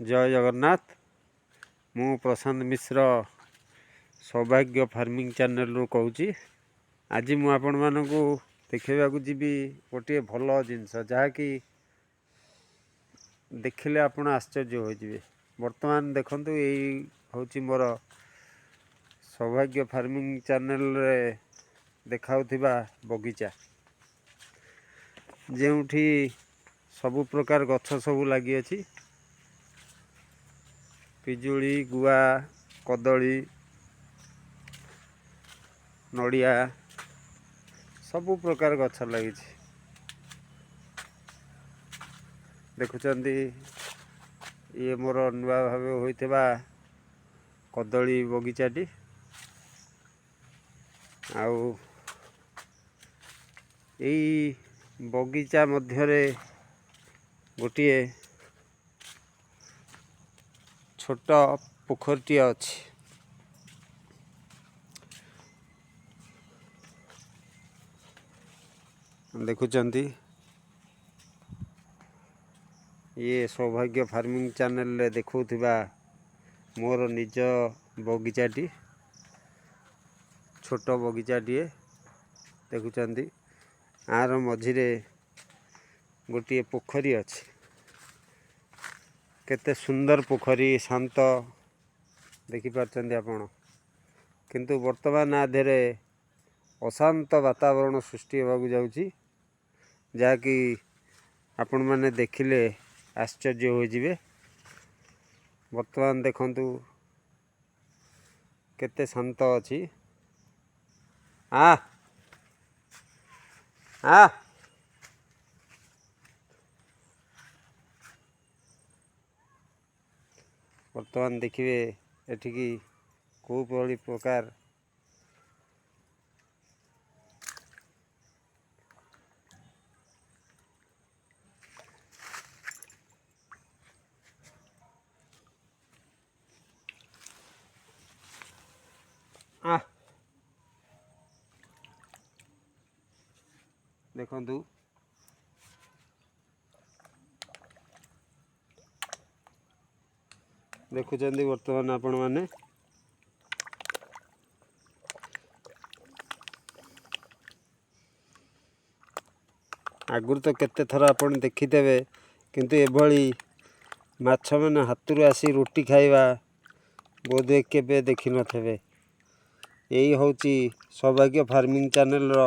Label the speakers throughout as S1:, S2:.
S1: ଜୟ ଜଗନ୍ନାଥ। ମୁଁ ପ୍ରଶାନ୍ତ ମିଶ୍ର, ସୌଭାଗ୍ୟ ଫାର୍ମିଂ ଚ୍ୟାନେଲରୁ କହୁଛି। ଆଜି ମୁଁ ଆପଣମାନଙ୍କୁ ଦେଖାଇବାକୁ ଯିବି ଗୋଟିଏ ଭଲ ଜିନିଷ, ଯାହାକି ଦେଖିଲେ ଆପଣ ଆଶ୍ଚର୍ଯ୍ୟ ହୋଇଯିବେ। ବର୍ତ୍ତମାନ ଦେଖନ୍ତୁ, ଏଇ ହେଉଛି ମୋର ସୌଭାଗ୍ୟ ଫାର୍ମିଂ ଚ୍ୟାନେଲରେ ଦେଖାଉଥିବା ବଗିଚା, ଯେଉଁଠି ସବୁ ପ୍ରକାର ଗଛ ସବୁ ଲାଗିଅଛି। ପିଜୁଳି, ଗୁଆ, କଦଳୀ, ନଡ଼ିଆ, ସବୁ ପ୍ରକାର ଗଛ ଲାଗିଛି। ଦେଖୁଛନ୍ତି, ଇଏ ମୋର ନୂଆ ଭାବେ ହୋଇଥିବା କଦଳୀ ବଗିଚାଟି। ଆଉ ଏଇ ବଗିଚା ମଧ୍ୟରେ ଗୋଟିଏ ଛୋଟ ପୋଖରୀଟିଏ ଅଛି। ଦେଖୁଛନ୍ତି, ଇଏ ସୌଭାଗ୍ୟ ଫାର୍ମିଂ ଚ୍ୟାନେଲରେ ଦେଖାଉଥିବା ମୋର ନିଜ ବଗିଚାଟି, ଛୋଟ ବଗିଚାଟିଏ। ଦେଖୁଛନ୍ତି, ଆର ମଝିରେ ଗୋଟିଏ ପୋଖରୀ ଅଛି। କେତେ ସୁନ୍ଦର ପୋଖରୀ, ଶାନ୍ତ, ଦେଖିପାରୁଛନ୍ତି ଆପଣ। କିନ୍ତୁ ବର୍ତ୍ତମାନ ଆ ଦେହରେ ଅଶାନ୍ତ ବାତାବରଣ ସୃଷ୍ଟି ହେବାକୁ ଯାଉଛି, ଯାହାକି ଆପଣମାନେ ଦେଖିଲେ ଆଶ୍ଚର୍ଯ୍ୟ ହୋଇଯିବେ। ବର୍ତ୍ତମାନ ଦେଖନ୍ତୁ କେତେ ଶାନ୍ତ ଅଛି। ଆ ଆ ବର୍ତ୍ତମାନ ଦେଖିବେ ଏଠିକି କେଉଁ ଭଳି ପ୍ରକାର ଆ ଦେଖନ୍ତୁ। ଦେଖୁଛନ୍ତି ବର୍ତ୍ତମାନ ଆପଣମାନେ, ଆଗରୁ ତ କେତେ ଥର ଆପଣ ଦେଖିଥିବେ, କିନ୍ତୁ ଏଭଳି ମାଛମାନେ ହାତରୁ ଆସି ରୁଟି ଖାଇବା ବୋଧହୁଏ କେବେ ଦେଖିନଥିବେ। ଏଇ ହେଉଛି ସୌଭାଗ୍ୟ ଫାର୍ମିଂ ଚ୍ୟାନେଲର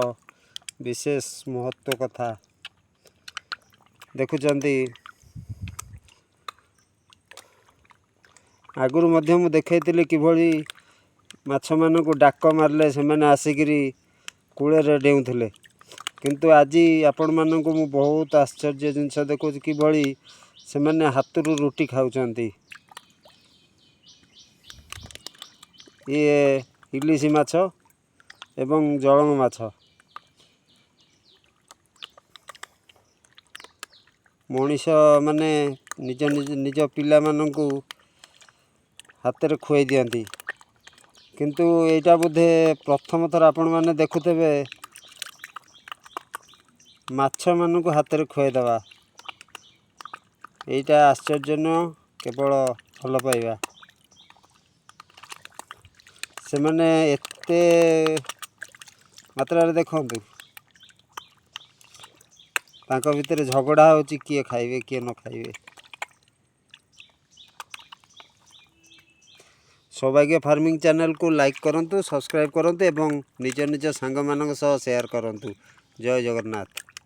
S1: ବିଶେଷ ମହତ୍ତ୍ୱ କଥା। ଦେଖୁଛନ୍ତି, ଆଗରୁ ମଧ୍ୟ ମୁଁ ଦେଖାଇଥିଲି କିଭଳି ମାଛମାନଙ୍କୁ ଡାକ ମାରିଲେ ସେମାନେ ଆସିକିରି କୂଳରେ ଡେଉଁଥିଲେ। କିନ୍ତୁ ଆଜି ଆପଣମାନଙ୍କୁ ମୁଁ ବହୁତ ଆଶ୍ଚର୍ଯ୍ୟ ଜିନିଷ ଦେଖାଉଛି, କିଭଳି ସେମାନେ ହାତରୁ ରୁଟି ଖାଉଛନ୍ତି। ଇଏ ଇଲିଶି ମାଛ ଏବଂ ଜଳଙ୍ଗ ମାଛ। ମଣିଷ ମାନେ ନିଜ ନିଜ ନିଜ ପିଲାମାନଙ୍କୁ ହାତରେ ଖୁଆଇ ଦିଅନ୍ତି, କିନ୍ତୁ ଏଇଟା ବୋଧେ ପ୍ରଥମ ଥର ଆପଣମାନେ ଦେଖୁଥିବେ ମାଛମାନଙ୍କୁ ହାତରେ ଖୁଆଇଦେବା। ଏଇଟା ଆଶ୍ଚର୍ଯ୍ୟ ନୁହଁ, କେବଳ ଭଲ ପାଇବା। ସେମାନେ ଏତେ ମାତ୍ରାରେ ଦେଖନ୍ତୁ, ତାଙ୍କ ଭିତରେ ଝଗଡ଼ା ହେଉଛି, କିଏ ଖାଇବେ କିଏ ନ ଖାଇବେ। ସୌଭାଗ୍ୟ ଫାର୍ମିଂ ଚ୍ୟାନେଲକୁ ଲାଇକ୍ କରନ୍ତୁ, ସବସ୍କ୍ରାଇବ୍ କରନ୍ତୁ ଏବଂ ନିଜ ନିଜ ସାଙ୍ଗମାନଙ୍କ ସହ ସେୟାର କରନ୍ତୁ। ଜୟ ଜଗନ୍ନାଥ।